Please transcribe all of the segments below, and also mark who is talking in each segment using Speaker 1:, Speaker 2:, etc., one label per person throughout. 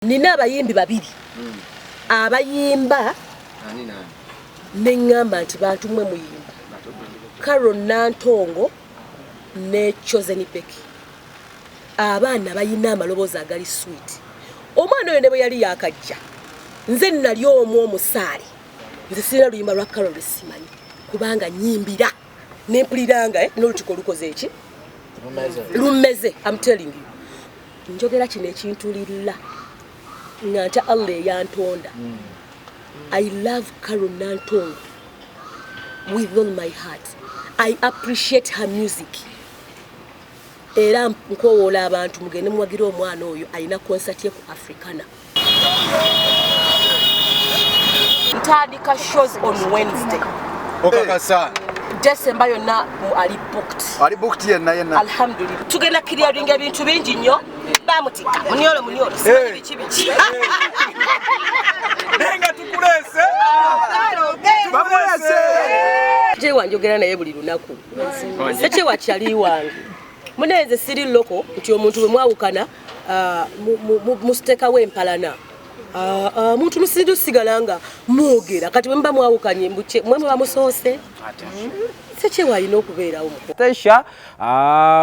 Speaker 1: Nina abayimbi babiri abayimba neŋŋamba nti bantu mwe muyimba, Carol Nantongo ne Chosen Becky. Abaana balina amaloboozi agali sweet. Omwana oyo ne bwe yali yakajja, nze nali omu omusaale, nze sirina luyimba lwa Carol lwe simanyi, kubanga nyimbira nempuliranga n'olutiko olukoze eki lumeze. I'm telling you, njogera kino ekintu lilla nga ntya Allah eyantonda. I love Carol Nantongo with all my heart. I appreciate her music. Era nkowoola abantu mugende muwagire omwana oyo, alina concert ye ku Africana. Ntandika shows on Wednesday.
Speaker 2: Okakasa?
Speaker 1: December yonna ali booked.
Speaker 2: Ali booked yenna yenna?
Speaker 1: Alhamdulillah, tugenda clearing ebintu bingi nnyo. Bamutika munyolo munyolo, simanyi biki biki.
Speaker 3: Naye nga tukuleese.
Speaker 2: Bamulese.
Speaker 1: Kyewa njogera naye buli lunaku, sekyewa kyali wange munenze. Siri loko nti omuntu bwe mwawukana musitekawo empalana. Muntu musinza osigala nga mwogera. Kati bwe muba mwawukanye, mwe muba musoose, sekyewa alina okubeerawo muko.
Speaker 4: Stecia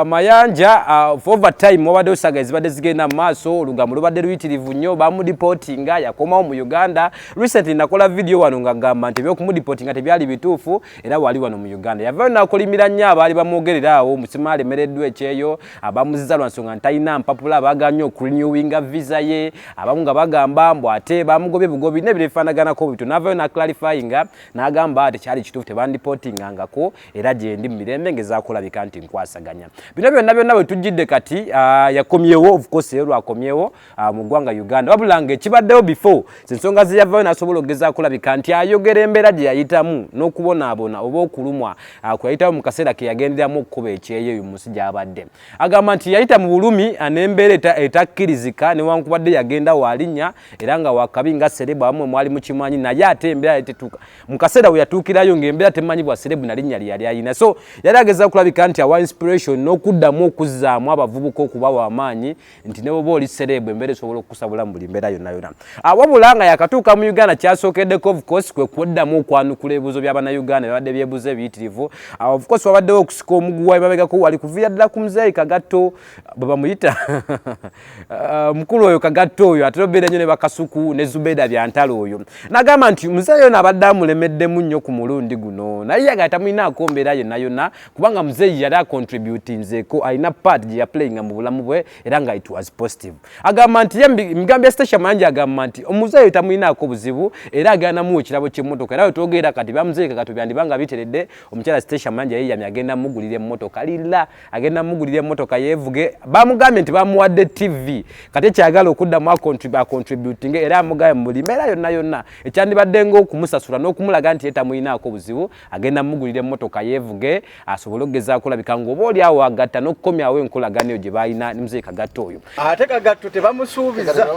Speaker 4: Mayanja, for over time wabaddewo saga ezibadde zigenda mu maaso, olugambo lubadde luyitirivu nnyo. Bamudeportinga, yakomawo mu Uganda. Recently nakola video wano nga gamba nti ebyokumudeportinga tebyali bituufu, era wali wano mu Uganda yavayo nakolimira nnyo abaali bamwogerera awo. Musima alemereddwa ekyeyo, abamuziza lwa nsonga ntalina mpapula, abaganye okurenewinga visa ye, abamu nga bagamba mbu ate bamugobye bugobi n'ebiro ebifaanaganako bityo. Navayo naclarifyinga n'agamba ati kyali kituufu, tebandeportingangako, era gyendi mu mirembe ngezaakulabika nti nkwasaganya bino byonna byonna. Bwe tujjidde kati, yakomyewo, of course era lwakomyewo mu ggwanga Uganda, wabula nga ekibaddewo before ensonga ze yavayo n'asobola okugezaako kulabika nti ayogera embeera gye yayitamu n'okubonaabona oba okulumwa kwe yayitamu mu kaseera ke yagenderamu okukuba ekyeyo eyo mu nsi gy'abadde. Agamba nti yayita mu bulumi n'embeera etakkirizika, newankubadde yagenda waalinnya era nga wakabi nga celeb, abamwe mwali mukimanyi, naye ate embeera yali tetuuka mu kaseera we yatuukirayo ng'embeera temanyi bwa celeb na linnya lye yali ayina. So yali ageza kulabika nti awa inspiration n'okuddamu okuzzaamu abavubuka, okubawa amaanyi nti ne bwoba oli celeb, embeera esobola okukusabula mu buli mbeera yonna yonna. Wabula nga yakatuuka mu Uganda, kyasookeddeko of course kwe kuddamu okwanukula ebibuuzo by'Abannayuganda ebibadde byebuuzo ebiyitirivu. Of course wabaddewo okusika omuguwa emabegako wali kuviira ddala ku muzeeyi Kagatto, bwe bamuyita mukulu oyo Kagatto oyo atera obeera nnyo ne Bakasuku ne Zubeda Byantalo oyo, n'agamba nti muzeeyi ono abadde amulemeddemu nnyo ku mulundi guno, naye yagala tamulinaako mbeera yonna yonna, kubanga muzeeyi yali acontributinzeeko, alina part gye yaplayinga mu bulamu bwe era nga it was positive. Agamba nti ye migambo ya Stecia Mayanja, agamba nti omuzeeyi tamulinaako buzibu era agenda namuwa ekirabo ky'emmotoka. Era wetwogerera kati bamuzeeyi Kagatto byandibanga biteredde, omukyala Stecia Mayanja yeyamye agenda mugulira emmotoka, lilla agenda mugulira emmotoka yeevuge. Bamugambye nti bamuwadde TV, kati ekyagala okuddamu acontributing, era amugambye mu buli mbeera yonna yonna ekyandibadde ng'okumusasula n'okumulaga nti ye tamulinaako buzibu, agenda mugulira emmotoka yeevuge asobole okugezaako olabika ng'oba oli awo agatta n'okukomyawo enkolagano eyo gye balina ne muzeeyi Kagatto oyo.
Speaker 2: Ate Kagatto tebamusuubiza.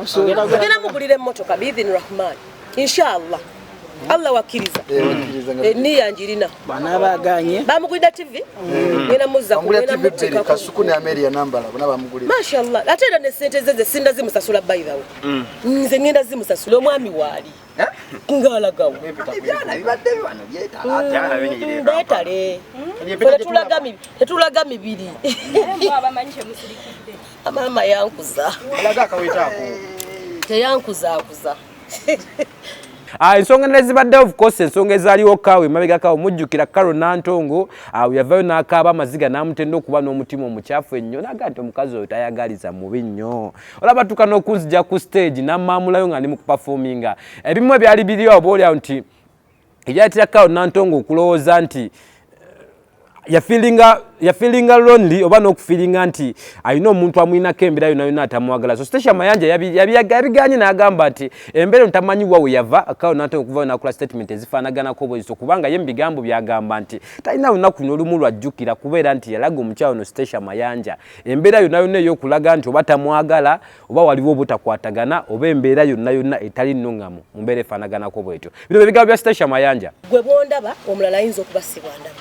Speaker 1: Ogenda mugulira emmotoka biidhini Rahman, inshallah, Allah wakkiriza. Eniya njirina.
Speaker 5: Bw'anaaba aganye?
Speaker 1: Bamugulira TV, ngenda muzza
Speaker 2: Bamugulira
Speaker 1: ngenda
Speaker 2: TV bbiri.
Speaker 1: muteekako.
Speaker 2: Kasuku ne Ameria Nambala bona bamugulira.
Speaker 1: Mashallah, ate era ne sente ze ze sinda zimusasula. By the way, nze ngenda zimusasula. Omwami waali ng'alagawo.
Speaker 2: Ebyana bibadde bano byetala.
Speaker 1: Beetale, tetulaga mibiri.
Speaker 6: Abamanyi kyemusirikidde.
Speaker 1: Maama yankuza.
Speaker 2: Alaga akawetaako.
Speaker 1: Teyankuzaakuza.
Speaker 4: Ensonga endala ezibaddewo, of course ensonga ezaaliwo kaawe emabegakawo, mujjukira Carol Nantongo yavayo n'akaaba amaziga n'amutenda okuba n'omutima omukyafu ennyo, naga nti omukazi oyo tayagaliza, mubi nnyo, olaba tuka n'okunzija ku stage n'ammaamulayo nga ndi mu kuperforminga. Ebimu ebyali biriwo oba oliawo nti ebyaleetera Carol Nantongo okulowooza nti yafeelinga lonely oba n'okufeelinga nti alina omuntu amuyinako embeera yonna yonna atamwagala. So Stecia Mayanja yabiganye n'agamba nti embeera eno tamanyi wa we yava. Carol Nantongo okuvayo n'akola statement ezifaanaganako bweziso, kubanga ye mu bigambo byagamba nti talina lunaku n'olumu lwajjukira kubeera nti yalaga omukyalo no Stecia Mayanja embeera yonna yonna ey'okulaga nti oba tamwagala oba waliwo obutakwatagana oba embeera yonna yonna etali nnuŋŋamu mu mbeera efaanaganako bwetyo. Bino bye bigambo bya Stecia Mayanja.
Speaker 1: Gwe bwondaba, omulala ayinza okuba si bwandaba.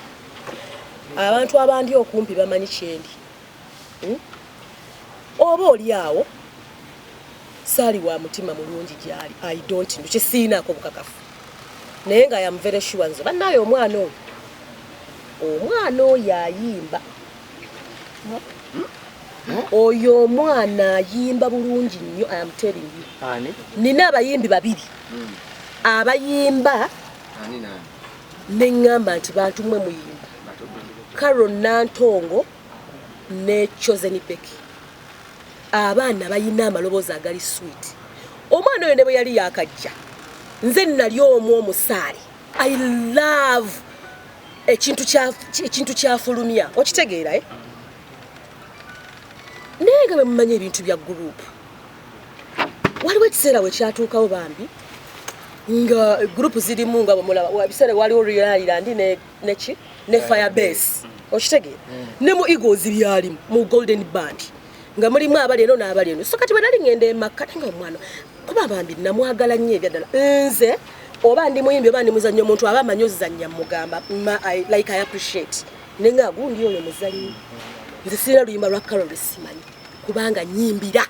Speaker 1: Abantu abandi okumpi bamanyi kyendi. Oba oli awo Saali wa mutima mulungi gyali, I don't know, kisiinaako bukakafu, naye nga am very sure nze bannaye omwana oyo, omwana oyo ayimba, oyo omwana ayimba bulungi nnyo. I am telling you.
Speaker 2: Ani?
Speaker 1: Nina abayimbi babiri abayimba.
Speaker 2: Ani nani?
Speaker 1: Neŋŋamba nti bantu mmwe muyimba, Carol Nantongo ne Chosen Becky. Abaana balina amaloboozi agali sweet. Omwana oyo ne bwe yali yakajja, nze nali omu omusaale. I love ekintu ekintu kyafulumya, okitegeera, eh? Naye nga bwe mumanyi ebintu bya group, waliwo ekiseera we kyatuukawo bambi nga group zirimu, nga bwemulaba ebiseera waliwo Royal Island neki ne Firebase, okitegeera, ne mu Eagles byalimu, mu Golden Band nga mulimu abali eno n'abali eno. So kati bwe nali ngenda emakka nga omwana, kuba bambi namwagala nnyo ebyaddala. Nze oba ndi muyimbi oba ndi muzannyi, omuntu aba amanyi ozannya mugamba like I appreciate, naye nga gundi oyo muzannyi. Nze sirina luyimba lwa Carol lwe simanyi, kubanga nyimbira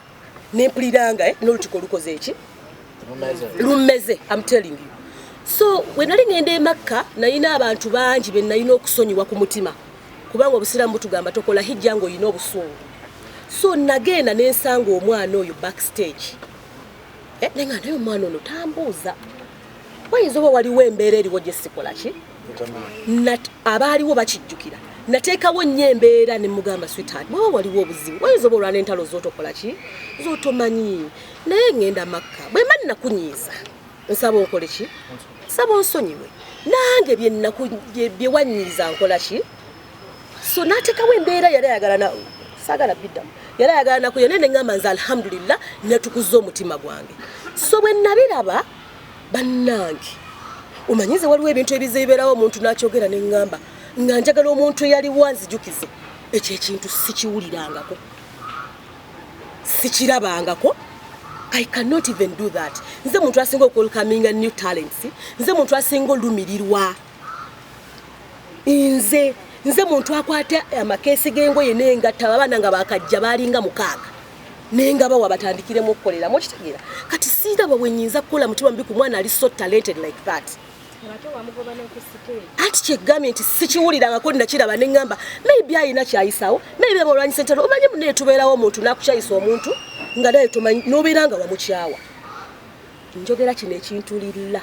Speaker 1: nempuliranga, eh, n'olutiko lukoze eki lummeze. I'm telling you. So we nali ngenda emakka, nalina abantu bangi be nalina okusonyiwa ku mutima, kubanga obusiraamu butugamba tokola hijja ng'olina obusungu. So nagenda nensanga omwana oyo backstage, eh, naye nga naye omwana ono tambuuza, wayinza oba waliwo embeera eriwo gye sikola ki. Abaaliwo bakijjukira, nateekawo nnyo embeera ne mugamba, "Sweetheart, bwaba waliwo obuzibu, wayinza oba olwana entalo z'otokola ki, z'otomanyi, naye ŋŋenda Makka, bwe mba nnakunyiiza nsaba onkole ki, nsaba onsonyiwe, nange bye wanyiiza nkola ki." So n'ateekawo embeera, yali ayagala na saagala biddamu, yali ayagala nakuya, naye neŋŋamba nze alhamdulillah natukuza omutima gwange. So bwe nabiraba, bannange, omanyize waliwo ebintu ebize bibeerawo, omuntu n'akyogera neŋŋamba nga njagala omuntu eyaliwo anzijukize ekyo ekintu. Sikiwulirangako, sikirabangako. I cannot even do that. Nze muntu asinga okuwelcominga new talents, nze muntu asinga olumirirwa, nze muntu akwata amakeesi g'engoye nengatta abaana nga bakajja balinga 6 nenga bawa batandikiremu okukoleramu, okitegeera. Kati siiraba bwe nyinza kukola mutima mubi ku mwana ali so talented like that.
Speaker 6: Ate wamugoba n'oku stage.
Speaker 1: Anti kyegambye nti sikiwulirangako, nakiraba neŋŋamba maybe ayina kyayisawo, maybe abalwanyisa entalo. Omanyi munaye tubeerawo omuntu nakukyayisa omuntu nga naye tomanyi nobeera nga wamukyawa. Njogera kino ekintu lilla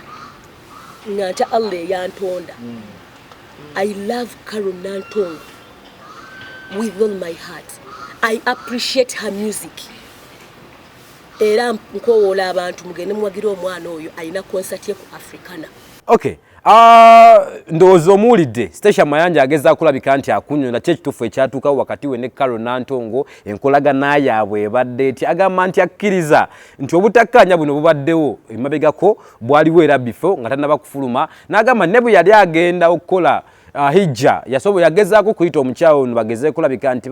Speaker 1: nga ntya Allah eyantonda. I love Carol Nantongo with all my heart. I appreciate her music. Era nkowoola abantu mugende muwagire omwana oyo, alina concert ye ku Africana.
Speaker 4: Okay. Ndowooza omuwulidde Stecia Mayanja agezaako kulabika nti akunyonyola ki ekituufu ekyatuukawo wakati we ne Carol Nantongo, enkolagana yaabwe ebadde eti. Agamba nti akkiriza nti obutakkaanya buno bubaddewo emabegako, bwaliwo era before nga tannaba kufuluma. N'agamba ne bwe yali agenda okukola hijja yasobo yagezaako okuyita omukyala ono bagezeeko kulabika nti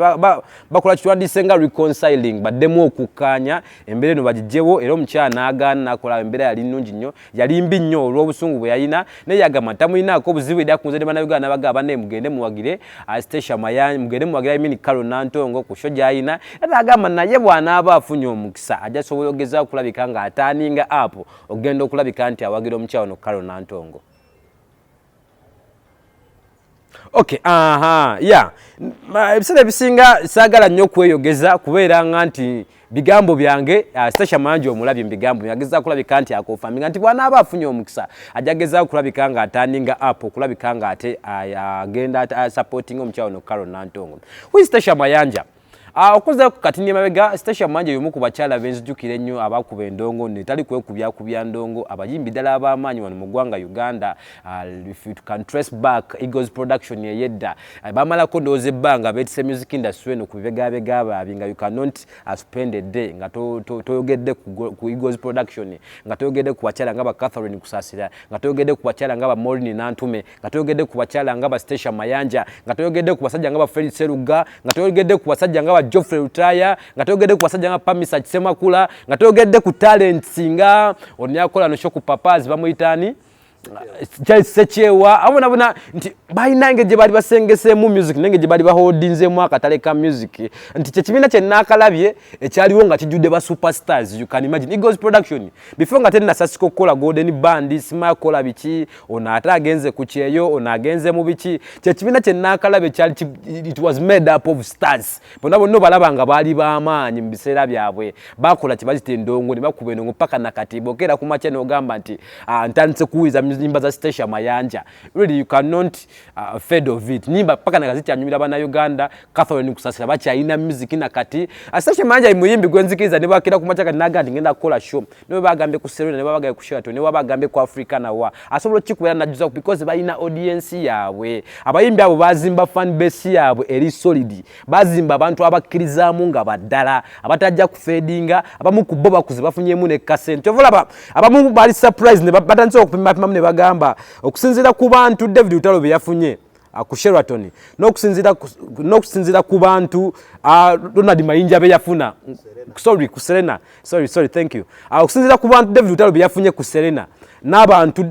Speaker 4: bakola kitwandise nga reconciling, baddemu okukkaanya embeera eno bagigyewo. Era omukyala n'agaana n'akola embeera yali nnungi nnyo, yali mbi nnyo olw'obusungu bwe yalina, naye yagamba nti tamulinaako obuzibu. Eri akunze ne Bannayuganda n'abagamba, "Bannaye, mugende muwagire Stecia Mayanja, mugende muwagire, I mean, Carol Nantongo ku show gy'alina." Era n'agamba naye bw'anaaba afunye omukisa ajja sobola okugezaako okulabika ng'aturninga up okugenda okulabika nti awagira omukyala ono Carol Nantongo. Okay, aha, yeah. Ebiseera ebisinga saagala nnyo okweyogeza kubeera nga nti bigambo byange. Stecia Mayanja omulabye mu bigambo byange agezaako kulabika nti aconfirminga nti bw'anaaba afunye omukisa ajja gezaako kulabika nga aturninga up okulabika nga ate agenda supporting omukyala ono Carol Nantongo. Who is Stecia Mayanja? Okuzaako katini emabega, Stecia Mayanja y'omu ku bakyala benzijukira ennyo abakuba endongo netali kwekubyakubya ndongo, abayimbi ddala ab'amaanyi wano mu ggwanga Uganda. If you can trace back Eagles Production eyedda, bamalako ndowooza ebbanga beetise music industry eno ku bibegabega baabye, nga you cannot spend a day nga toyogedde ku Eagles Production, nga toyogedde ku bakyala nga ba Catherine Kusasira, nga toyogedde ku bakyala nga ba Maureen Nantume, nga toyogedde ku bakyala nga ba Stecia Mayanja, nga toyogedde ku basajja nga ba Felix Seruga, nga toyogedde ku basajja nga ba Geoffrey Lutaya, nga toyogedde ku basajja nga Pamisa Kisemakula, nga toyogedde ku talents nga ono yakola no show ku Papas, bamuyitaani? Charles Sekyewa, abo bona nti balina engeri gye baali basengeseemu music nengeri gye baali baholdinzeemu akatale ka music, nti kyekibiina kye naakalabye ekyaliwo nga kijjudde ba superstars. You can imagine Eagles Production before nga tennasasika okukola Golden Band, simaya kukola biki, ono ate agenze ku kyeyo, ono agenze mu biki. Kyekibiina kye naakalabye kyali it was made up of stars bonna bonna obalaba nga baali b'amaanyi mu biseera byabwe. Bakola kye bazita endongo ne bakuba endongo paka nakati. Bw'okeera ku makya n'ogamba nti, "Ah, ntandise kuwuliza nyimba za Stecia Mayanja," really you cannot fed of it. Nyimba paka nakati zikyanyumira Bannayuganda. Catherine Kusasira bakyalina music nakati. Stecia Mayanja muyimbi gwenzikiriza ne bakira ku makya kati naga nti ngenda kukola show, ne bagambye ku Serena, ne babagambye ku Sheraton, ne babagambye ku Africa, nawa asobola okukikubira najjuza because balina audience yaabwe. Abayimbi abo bazimba fan base yaabwe eri solid, bazimba abantu abakkirizaamu nga baddala abatajja kufedinga. Abamu ku bo bakuze bafunyemu ne kasente. Kyova olaba abamu bali surprise ne batandise okupimapimamu ne bagamba okusinziira ku bantu David Lutalo be yafunye ku Sheraton, n'okusinziira ku bantu Ronald Mayinja be yafuna, sorry, ku Serena, sorry, sorry, thank you, okusinziira ku bantu David Lutalo be yafunye ku Serena n'abantu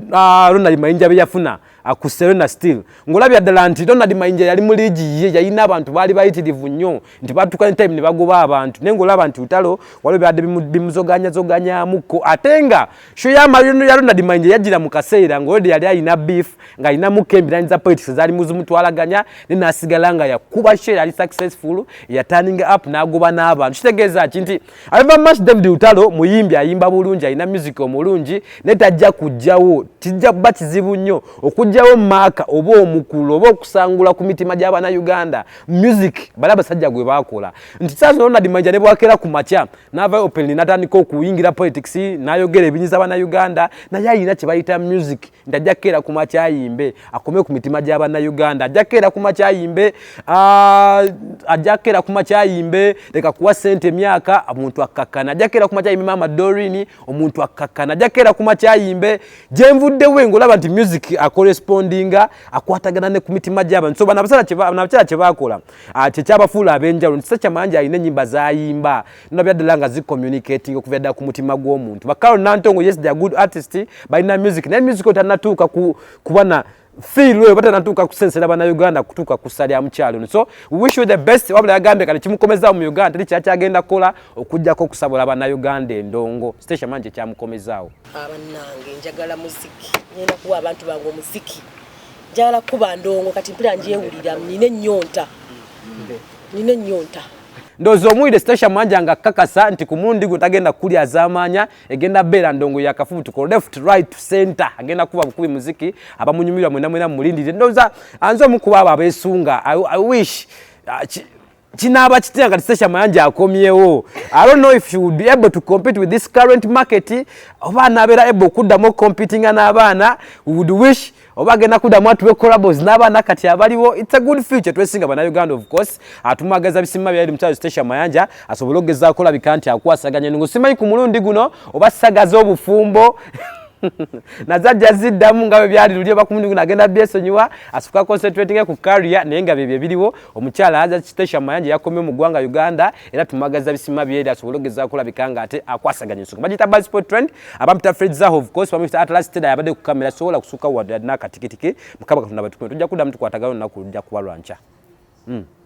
Speaker 4: Ronald Mayinja be yafuna ku Serena, still ng'olabya ddala nti Ronald Mayinja yali mu liigi ye, yalina abantu baali bayitirivu nnyo nti batuuka ne time ne bagoba abantu, naye ng'olaba nti Lutalo waliwo byadde bimuzoganyazoganyamuko. Ate nga show ya Ronald Mayinja yajjira mu kaseera ng'olwedde yali alina beef, ng'alinamuko embiranye za politics ezaali muzimutwalaganya, ne n'asigala nga yakuba show yali successful, yaturninga up n'agoba n'abantu. Kitegeeza ki? Nti however much David Lutalo muyimbi, ayimba bulungi, alina music omulungi, naye tajja kujjawo, kijja kuba kizibu nnyo okugjawo maaka oba omukulu oba okusangula ku mitima gy'Abannayuganda music bali abasajja gwe bakola. Nti saa zino Ronald Mayinja ne bwakera ku makya n'avayo openly n'atandika okuyingira politics n'ayogera ebinyiza Bannayuganda, naye alina kye bayita music, nti ajja kukeera ku makya ayimbe akome ku mitima gy'Abannayuganda, ajja kukeera ku makya ayimbe, ajja kukeera ku makya ayimbe leka kuwa ssente emyaka, omuntu akkakkana, ajja kukeera ku makya ayimbe Maama Dorini, omuntu akkakkana, ajja kukeera ku makya ayimbe gyenvuddewe, ng'olaba nti music acorrespondinga, akwatagana ne ku mitima gy'abantu. So bano abakyala kye bakola kyekyabafuula ab'enjawulo, nti Stecia Mayanja alina ennyimba z'ayimba nolabya ddala nga zicommunicating okuva ddala ku mutima gw'omuntu. Ba Carol Nantongo, yes, they are good artist, balina music, naye music oyo tannatuuka kuba na feel oyo batanatuuka kusensera Bannayuganda kutuuka ku ssa lya mukyalo ono. So we wish you the best. Wabula yagambye kati kimukomezaawo mu Uganda teri kyakyagenda kukola okugjako okusabula Bannayuganda endongo. Stecia Mayanja kyamukomezaawo.
Speaker 1: Abannange, njagala muziki, ngenda kuwa abantu bange omuziki, njagala kuba ndongo. Kati mpulira njewulira, nina ennyonta, nina ennyonta.
Speaker 4: Ndowooza omuwulire Stecia Mayanja nga kakasa nti ku mulundi gwe tagenda kulya z'amaanya, egenda beera ndongo yakafubutuko, left, right, center, agenda kuba bukubi muziki abamunyumirwa mwena mwena mumulindire. Ndowooza anze omu kuba abo abeesunga. I wish kinaaba kitya nga Stecia Mayanja akomyewo. I don't know if she would be able to compete with this current market, oba anaabeera able okuddamu okucompetinga n'abaana. We would wish oba agenda kuddamu atuwe collabos n'abaana kati abaliwo. It's a good future twesinga Bannayuganda. Of course atumwagaza bisima byali mukyalo Stecia Mayanja asobole okugezaako olabika nti akwasaganya endongo. Simanyi ku mulundi guno oba sagaza obufumbo nazajja ziddamu nga bwe byali luli, oba ku mulundi guno agenda byesonyiwa asuka concentrating ku career, naye nga byebyo ebiriwo. Omukyala aza Stecia Mayanja yakomye mu ggwanga Uganda, era tumwagaza bisima byeri asobole okugezaako olabika nga ate akwasaganya ensonga. Bagiyita Buzz Sport Trend, abampita Fred Zaho, of course bamuyita Atlas Teda, yabadde ku kamera. Sobola kusuka wadde n'akatikitiki. Mukama Katonda batukume, tujja kuddamu tukwatagana olunaku lujja kuba lwankya.